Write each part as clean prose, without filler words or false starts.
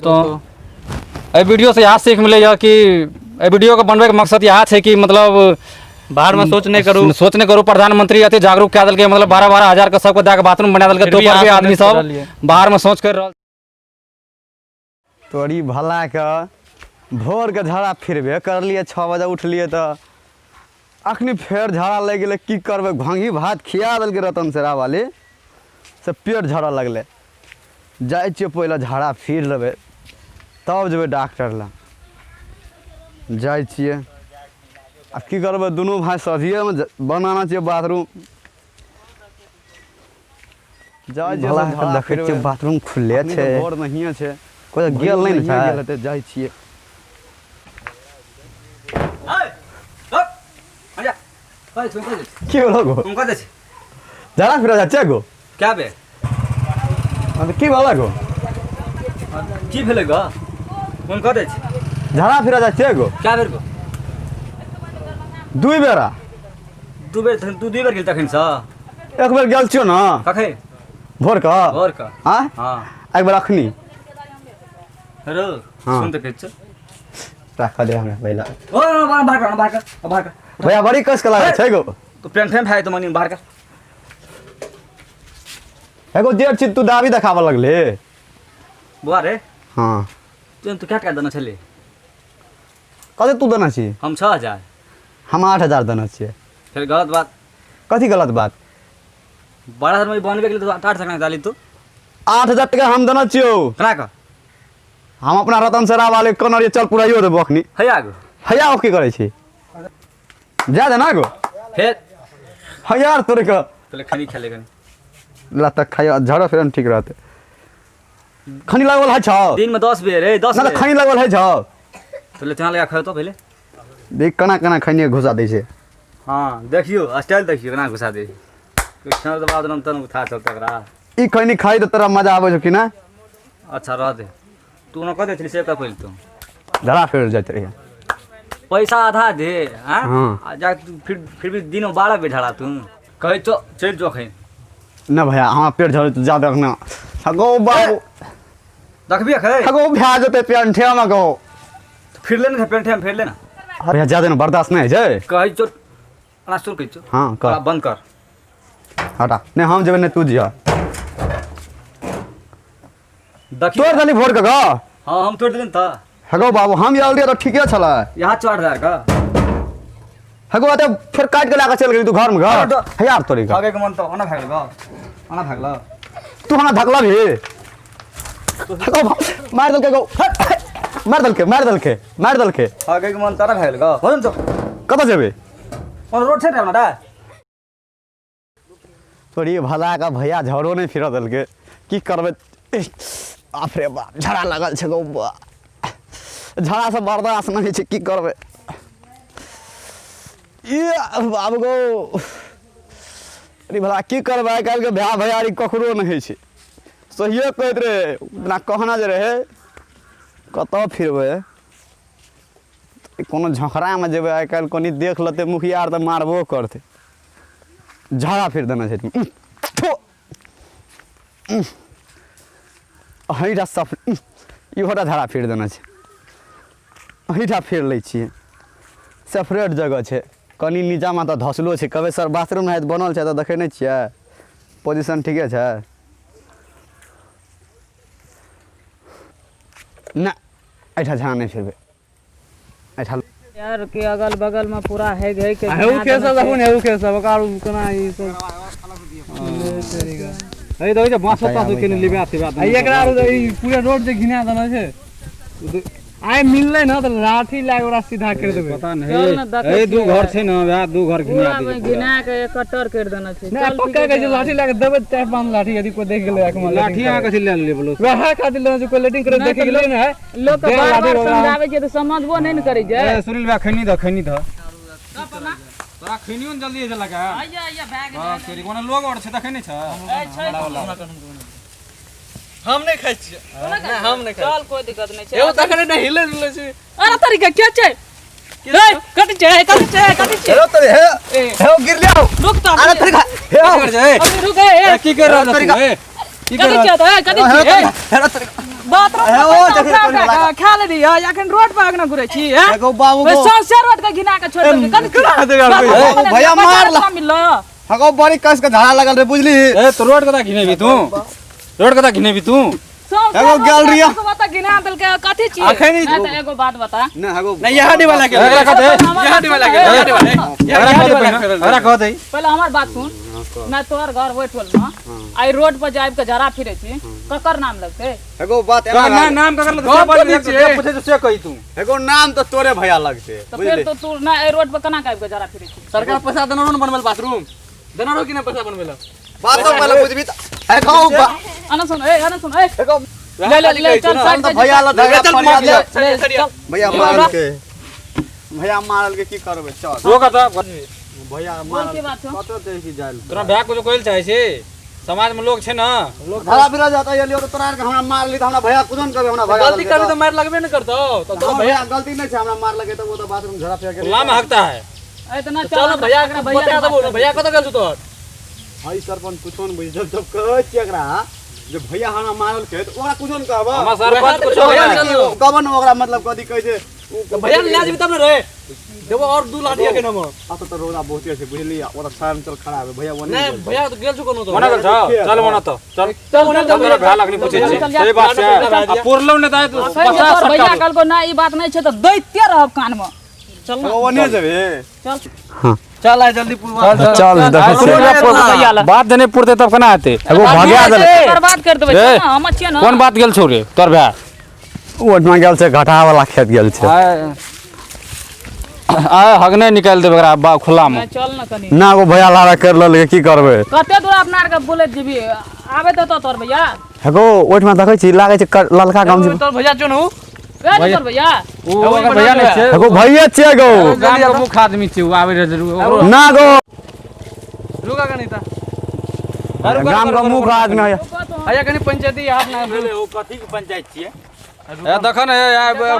दोस्तों, एहि वीडियो से इएह सीख मिलैए कि एहि वीडियोके बनबैके मकसद इएह छै कि मतलब बाहरमे शौच नहि करू। सोच नहि करू। प्रधानमंत्री अति जागरूक कए देलकै, मतलब 12-12 हजार के सबके दए के बाथरूम बना देलकै। फिर तो भी पर भी अहाँ आदमी सब सब नहि करलियै। बाहरमे शौच करि रहल। तोरी भलाके, भोरके झाड़ा फिरबे करलियै, 6 बजे उठलियै तऽ अखनी फेर झाड़ा लागि गेलै। की करबै? भङ्गी भात खिया देलकै रतन सेरा वाली से पेट झड़ऽ लगलै। जाइ छियै, पहिले झाड़ा फिर लेबै, तब जेबै डॉक्टर लग। जाइ छियै, आब की करबै? दुनू भाय सझिएमे बनाना छियै बाथरूम। जाइ छियै, भला झाड़ा देखै छियै। फिरबै। बाथरूम खुलले अखनी छै। तऽ भोर नहिए छै। कोइ गेल नहि ने नहिए छै। गेल हेतै। जाइ छियै। की भेलो गो? तुम कतऽ छी? झाड़ा फिरा जाइ छियै गो। कए बेर? हँ तऽ की भेलै गो? की भेलै ग? कोन कतऽ छी? झाड़ा फिरा जाइ छियै गो। कए बेर गो? दुइ बेरा। दू बेर? तू दू बेर गेल तखनसँ? एक बेर गेल छियौ ने। कखन? भोर कऽ। भोर कऽ? आँय? हँ। एक बेर अखनी। हेरो। हाँ। सुन तऽ कहै छियौ। राखऽ दे हमरा पहिला। ओ बाहर, बाहर कर, बाहर कर, बाहर कर। भैया, बड़ी कस के लागै छै गो। तू पेंट फैम भाई तो मनी, बाहर कर। एगो देर छी, तू दाबी देखाबऽ लगले। बुआ रे। हँ। तू तू क्या टका देने छली? कते तू देने छी? हम 6000। हम 8000 देने छियै। फिर गलत बात। कथी गलत बात? 12,000 में बनबे के लिए तो 8,000 डाली तू। 8000 टका हम देने छियौ। केना कऽ? हम अपना रतन सेरा वाले कहने रहियै, चल पुराइयो देबो अखनी। है आगू। हैया, ओ की करै छी? जा दे ना गो। फिर हैया तोरे के। पहले खनी खा ले कनी। ला तक खाइयो, झड़ो फेर ठीक रहते। खनी लगल है छौ? दिन में 10 बेर ए 10 ना तऽ बेर। खनी लगल है छौ? तो ले चना लगा खाओ तो पहले। देख, केना केना खनिए घुसा दै छै। हाँ, देखियो, स्टाइल देखियो, केना घुसा दे। कुछ तो बाद में तन उठा चल तकरा। ई खनी खाइ तऽ तोरा मजा आबै छौ कि ना? अच्छा, रह दे। तू न कह दे छली से कह पहले तू। झड़ा फेर जाइत रहियै। पैसा आधा दे। हाँ। हाँ। आ जा तू फिर भी दिन में 12 बेर झड़ा तू कहै तो चलि जो अखन। ना भैया, हमरा पेट झड़ै जा देख ना हगो बाबू। देखबी अखन? हगो, भए जेतै पेंठेमे गो। फिर ले ना, पेंट फिर ले ना। भैया, जा देना, बर्दाश्त नहि होइ छै। कहै चो अना सुन, कहै चो। हाँ, कह। बंद कर। हटा नहि, हम जेबै नहि, तू जिह। देखी। तोड़ देली भोर के गो। हाँ, हम तोड़ देलियन तऽ। हगो बाबू, हम आयल रहियै तऽ ठीके छलै। यहाँ 4000 का। हगो, एते फेर काटि के लए कऽ चलि गेली तू घरमे घर। हैया तोरी के। भागे के मन तऽ ओना भागल गो, ओना भागल। तू हमरा धकला भी। हगो, मारि देलकै गो, मारि देलकै, मारि देलकै, मारि देलकै। भागे के मन तऽ भागल गो, हो तो। कतऽ जेबै? ओना रोड छै ने हमरा। तोरी भला के भैया, झड़ो नहि फिरऽ देलकै। की करबै? इह, बाप रे बाप, झड़ा लगल छै गौ बा। झड़ासँ बर्दाश्त नहि होइ छै। की करबै? ई बाप गौ, अरे भला, की करबै? आइ काल्हिके भाय भैयारी ककरो नहि होइ छै। सहिए कहैत रहै जेना कहना जे रहै। कतऽ फिरबै? कोनो झोखरामे जेबै? आइ काल्हि कनि देख लेतै मुखिया आर तऽ मारबो करतै। झाड़ा फिर देने छै। थु। अहीँटा सफ इहोटा झाड़ा फिर देने छै। अहीँटा फिर लै छियै, सेपरेट जगह छै। कनि नीचाँमे तऽ धसलो छै। कहबै सर, बाथरूम हैत बनल छै तऽ देखै नहि छियै? पोजिशन ठीके छै नहि? एहिठाम झाड़ा नहि फिरबै एहिठाम। यार के अगल बगल में पूरा हेग हेग के हेउ घिना के देने सब छै। देखू ने, हेउ के सब ओकरा केना ई सब हे देखै छै, बाँस तास केने लिबा तिबा। आ एकरा आर ई पूरा रोड जे घिना देने छै, आइ मिललै ना तऽ लाठी लए कऽ ओकरा सीधा करि देबै। पता चल ने, देखै ए दू छियै। घर छै ने, वएह दू घर घिना पूरा दै में छै। घिना के एकट्टर करि देने छै। नहि चल। पक्का कहै छै, लाठी लए कऽ देबै 4-5 लाठी, यदि कोइ देख गेलै आँखिमे। लाठी अहाँ कथी लए लेलियै बोलो? वएह खातिर लेने छै, कोइ लेटिंग करैत नहि देख तऽ गेलै ने। लोक के दे बार लाठी बार ओकरा। समझाबै छै तऽ समझबो नहि ने करै छै। ए सुनील भाई, खैनी दह, खैनी दह। तोरा खैनियो ने जल्दी चला के बाप तेरी, कोनो लोग और छै, देखै नहि छ? हम नहि खाइ छियै, नहि, हम नहि खाइ। चल, कोई दिक्कत नहि छै। एगो तखने नहि हिले डुलै छै। अरे तरीका क्या छै? ए कथी छै, कथी छै, कथी छै? हे तोरी, हे हे, गिर लिया। रुक तऽ। अरे तोरी, हे। अभी रुक, ए। की कर रहल छी ए? की कर कथी छै तऽ? ए, कथी छै? ए, हे तोरी। बाथरूम ए, ओ, पैसा देखी, उठा कोन उठा वाला। के खा लेली है अखन रोड पर अगना घुरै छी हैं एगो बाबू ओइ गो सौंसे रोड के घिना के छोड़ देलकै कथी केना हेतै यार बाथरूम भैया पैसा मार ला। कहाँ मिललो हगो बड़ी कस के झाड़ा लगल रे बुझली ए तो रोड कता घिनेबी तू रोड कता घिनेबी तू सौंसे एगो रोड गेल के रिया। बता घिना देलकै कथी छी अखन ही- नहीं तऽ एगो बात बता ना हगो नहीं यहाँ नहीं वाला के एकरा कह दे यहाँ नहीं वाला के यहाँ नहीं वाला एकरा कह दे पहिने, एकरा कह दे पहिले हमर बात सुन मैं तोहर घर ओहि टोल में आई रोड पर जाबि के जरा फिरे छी ककर नाम लगतै एगो बात एना ना भेल। नाम ककर गप लग करै छियै। पूछे तो से कही तू एगो नाम तो तोरे भैया लगते तऽ फेर तो तू ना एहि रोड पर केना के आबि के जरा फिरे छी सरकार पैसा देना रो न बनबल बाथरूम देना रो कि ना पैसा बनबेला बात तो पहले बुझबी त एगो अना सुन ए अना सुन ए एगो ले ले ले चल साइड तो भैया ल झगड़ा चल, फरिया दे ले चल भैया मारल के भैया मारल के की करबे चल रोक त भैया बोल मारल की बात छौ कतो ते की जाइल तोरा भैया को जो कहल चाहे छे समाज में लोग छे ना धरा फिरा जाता ये लियो तो तोरा आर के हमरा मार ली त हमरा भैया कुदन करबे हमरा भैया गलती करबी तो मार लगबे न करतो तो तो भैया गलती नहीं छै हमरा मार लगे त वो तो बाथरूम झड़ा फिरा के लाम हकता है ए तऽ ना चल भैया के बता देबो न भैया कत गेल छु तोहर हई सरपंच कुछो न बुझ जब जब कहै छियै एकरा जे भैया हमरा मारल के त ओकरा कुछो न कहब हमर सरपंच कुछो भैया नहीं। चल कहब न ओकरा मतलब कथी कहै छै उ भैया ले जेबी तब न रे देबो और दू लाठी के नमो आ तो रोड़ा बहुते छै बुझलियै ओ त शर्म चल खड़ा है भैया वो नहीं भैया तो गेल छु कोनो तो मना गेल छौ चल मना तो चल चल चल तोरा भैया लगनी पूछे चल, छी चल, जा। सही बात छै आ पुरलो ने त अखन जे तोहर भैया कहलको ना ई बात नहीं छै तऽ दैते रहब कान में चल ना ओ नहीं जेबे चल चल आ जल्दी पुरवा चल देखै छियै बात देने पुरते तब केना हेतै एगो भगा देलकै बर्बाद कर देबै ए, चल ना हम छियै ना कोन बात गेल छौ रे तोर भैया ओहिठमा गेल छै घटा वाला खेत गेल छै आय हगने निकालि देबै एकरा बा खुला में नहीं, चल ना कनी ना एगो भैया लारा कर लेलकै की करबै कते दूर अपना आरके बोलैत जेबी आबै देतौ तोहर भैया एगो ओहिठमा देखै छी लागै छै ललका गमछी तोर भैया चुन हूं ए तोहर भैया ओ ओकर भैया नहि छै एगो भैया छियै गो गाम के मुख्य आदमी छै ओ आबै रहै ओकरो ना गो रुका कनी ता गाम के मुख्य आदमी है भैया कनी पंचायती यहाँ ना ओ कथी के पंचायत छियै ए देखो ने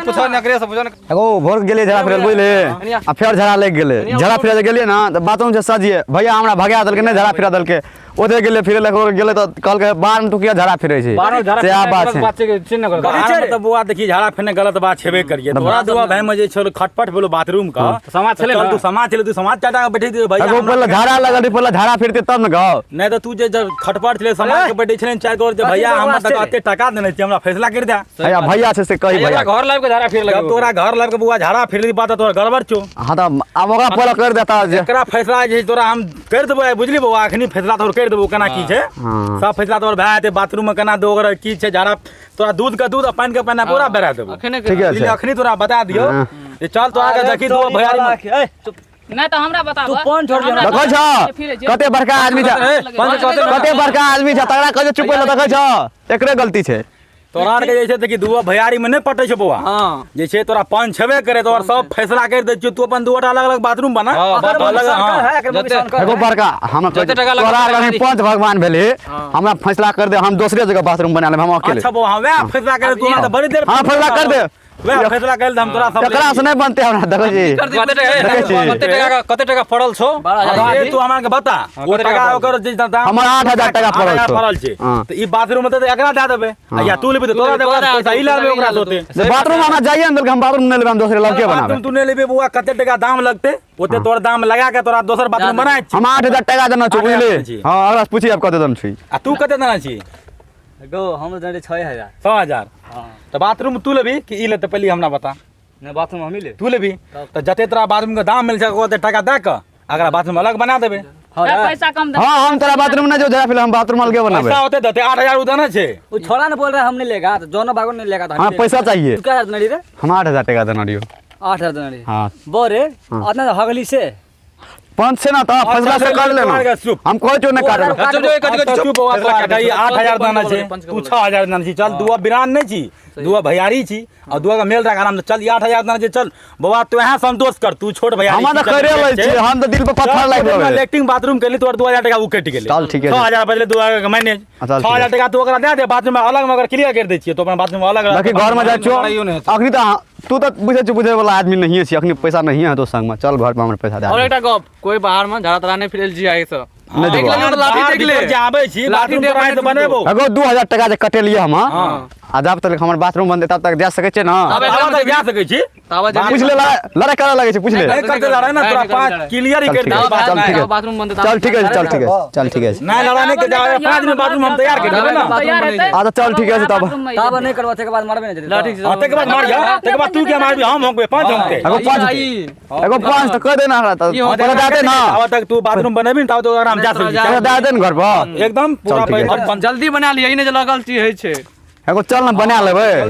पूछो ने एकरे से पूछो ने एगो भोर के गेलियै झड़ा फिरल बुझली आ फेर झड़ा लागि गेलै झड़ा फिरे जे गेलियै ना तऽ बाथरूम से सजियै भैया हमरा भगा देलकै नहि झड़ा फिरा देलकै ओतै गेलियै फिरे लए गेलै तऽ कहलकै बाहर मे तू किया झड़ा फिरै छी बारह झड़ा से आब बात छै बात छै चिन्ह कर बाहर में तऽ बौआ देखी झाड़ा फेने गलत बात छेबे करिए तोरा दुआ भाई में जे छल खटपट भेलो बाथरूम का समाज छलै चल ने। तू समाज छलै तू समाज चाटा के बैठे भैया एगो हमरा पहिले झाड़ा लगल रहै पहिले झाड़ा फिरतै तब ने गौ नहीं तऽ तू जे जब खटपट छलै समाज के बैठे छलै चारि गोर जे भैया हमरा तऽ एते टका देने छी हमरा फैसला करि दे भैया भैया छै से कही भैया घर लाबि के झाड़ा फिर जब लगे तोरा घर लाबि के बौआ झाड़ा फिरली बात तोरा गड़बड़ छौ हाँ तऽ आब ओकरा पहिले करि देता जे एकरा फैसला जे छै तोरा हम करि देबो आइ बुझली बौआ अखनी फैसला तोर करि देबो केना की छै हाँ। सब फैसला तोर भए जेतै बाथरूम में केना दो की छै झाड़ा तोरा दूध के दूध आ पानि के पानि पूरा बेरा देबो अखने ठीके बुझली छै अखनी तोरा बता दियौ हाँ। जे चल तोरा के देखी दो भैयारी में नहीं तऽ हमरा बताब तू पान छोड़ दिया। देखै छ कते बड़का आदमी छै कते बड़का आदमी छै तकरा कहै छै चुप होइले देखै छ एकरे गलती छै तोरा आर के जे छै देखी दूगो भैयारी में नहि पटै छै बौआ हां जे छै तोरा पान छेबे करे तोरा सब फैसला करि दै छियौ तू अपन दूटा अलग अलग बाथरूम बना हाँ, बाथरूम अलग हाँ एगो बड़का हमरा जते टका लगतै तोरा आर तते कहीं पंच भगवान भेली हमरा फैसला कर दे हम दोसरे जगह बाथरूम बना लेब हम अकेले अच्छा बौआ वएह फैसला करे तू हमरा तऽ बड़ी देर हाँ फैसला कर दे वएह फैसला करि दे हम तोरा सब एकरा से नहीं बनते हमरा देखै छी कते टका देखै छी। कते टका पड़ल छौ ए, तू हमरा के बता ओ कते टका टका ओकर जे दाम हमर 8000 टका पड़ल 8000 छौ। पड़ल छै हाँ। तऽ ई बाथरूम में तऽ एकरा दए देबै आ या तू लेबी तऽ तोरा देबै पैसा ई लेबै ओकरा से ओते जे बाथरूम हमरा जाइए ने देलकै हम बाथरूम नहि लेबै हम दोसरे लड़के बनाबै बाथरूम तू नहि लेबे बौआ कते टका दाम लगतै ओते तोरा दाम लगा के तोरा दोसर बाथरूम बनाय छी हम 8000 टका देना छौ 8,000 बुझली देने छी। हाँ अगला से पूछी आब कते देने छी आ तू कते देना छी गो हम देने 6000 6000 तऽ बाथरूम तू लेबी कि ई लेतै पहिले हमरा बता नहीं बाथरूम हम ही ले तू लेबी तऽ जते तोरा बाथरूम के दाम मिल छै ओते टका दए कऽ अगला बाथरूम अलग बना देबै पैसा कम दे हाँ हम तोरा बाथरूम नहि जो झड़ा फिर हम बाथरूम अलगे बनाबै पैसा ओते देतै 8000 उ देना छै वो छोड़ा ने बोल रहा है हम नहीं लेगा तो जोनो भागो नहीं लेगा तो हम हाँ ही पैसा चाहिए तू क्या देना रे हम 8000 टका देना रहियो 8000 देना रे हाँ बोरे अतना हगली से पंच से ना तो फैसला से कर लेना चुप। हम कहै छियौ नहि काटब चुप बौआ, तोरा के ई 8000 देना छै तू 6000 देना छी चल दुआ बिरान नहि छी दुआ भैयारी छी आ दुआ के मेल राख आराम से चल ई 8000 देना छै चल बौआ तू यहाँ संतोष कर तू छोट भैयारी हमरा तऽ छी, चल, करे लै छै। छी हम तऽ दिल पर पत्थर लागि लेबै लैट्रिन बाथरूम के लिए तोर 2000 टका उ कटि गेलै चल, ठीके छै। 6000 बचलै 2000 के मैनेज चल, ठीक 6000 टका तू ओकरा दए दे बाथरूम में अलग में अगर क्लियर कर दै छियै तो अपन बाथरूम अलग बाकी घर में जाइ छियौ लड़ाइयो नहि हेतौ। अखनी तऽ तू तऽ बुझै छी बुझै वाला आदमी नहिए छी अखनी पैसा नहिए हेतौ संगमे चल घर पर हमरा पैसा दए और दे एकटा गप कोई बाहर में झाड़ा तड़ा नहीं फिरल जी आगे से नहि देख देबो लेलियौ तऽ लाठी देख ले जे आबै छी लाठी बाथरूम दे तोरा बने से बनेबो एगो 2000 टका जे कटेलियै हम आ जब तक हमर बाथरूम बनतै तब तक जा सकै छियै ने? तब आब तक जा सकै छी। ताबा जल्दी। पूछ ले, लड़ाई करऽ लगै छै, पूछ ले। नहीं करते लड़ाई ना, तोरा नहीं करते पाँच लड़ाई। क्लियर ही चल कर ठीक दे है, बात। चल ठीक है। बाथरूम बंद। चल ठीक है, चल ठीक है, चल ठीक है। नहीं लड़ाई नहीं कर, 5 दिन बाथरूम हम तैयार कर देबै ना। तैयार हेतै। अच्छा चल ठीक है, तब। तब नहीं करबो, तकर बाद मारबे ने जेतै। ठीक। हाँ, तकर बाद मारिया, तकर बाद तू के मारबी, हम होंगे 5 होंगे। एगो 5, एगो 5 तऽ कह दे ना हमरा तऽ पहिले दए दे ना। तब तक तू बाथरूम बनेबी तब तो आराम जा सकै छी। पहिले दए दे ने घर पर एकदम पूरा चल ठीक है। पैसा। जल्दी बना लिअ, ई नहि जे लगल चीज होइ छै। एगो चल ना बना लेबै।